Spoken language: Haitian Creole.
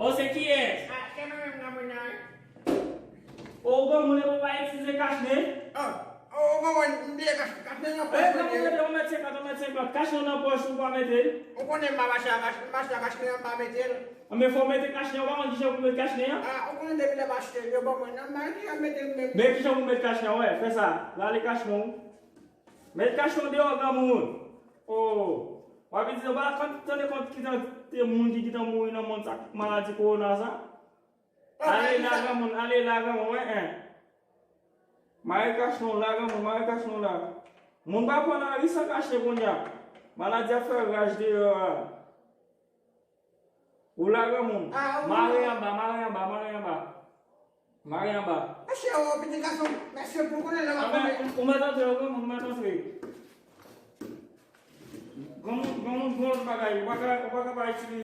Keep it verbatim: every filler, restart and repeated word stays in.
O, se kiyès? Ah, se mwen menm, granmoun nan, wi. O, granmoun, epi w pa itilize kach nen? Ah, o, granmoun, m bliye kach, kach nen nan pòch mwen. Granmoun, mete yon mèt senkant, yon mèt senkant. Kach nen nan pòch ou pa mete l? Ou konnen m ap achte a kach, m achte a kach nen an, m pa mete l. Men fò w mete kach nen, ou pa konn kijan pou mete kach nen an? Ah, ou konnen depi lè m achte l, yo ban mwen nan, m pa gen kijan mete l menm. Men kijan pou mete kach nen an, wè, fè sa. Rale kach nen w. Met kach nen w deyò, granmoun. O, w ap itilize, w pa tande kont ki kantite moun ki gentan mouri nan mond sa ak maladi kowona sa? Ale la, granmoun, ale la, granmoun, wen, en. Mare kach nen w la, granmoun, mare kach nen w la. Moun pa pran lari san kach nen kounye a. Maladi ap fè raj deyò a. Ou la, granmoun. Ah, ou. Mare anba, mare anba, mare anba. Mare anba. Mèsi, o, pitit gason. Mèsi pou konnen lè w ap konnen. Ou mèt antre, granmoun, ou mèt antre. Granmoun, granmoun, granmoun bagay, ou pa ka, ou pa ka pa itilize.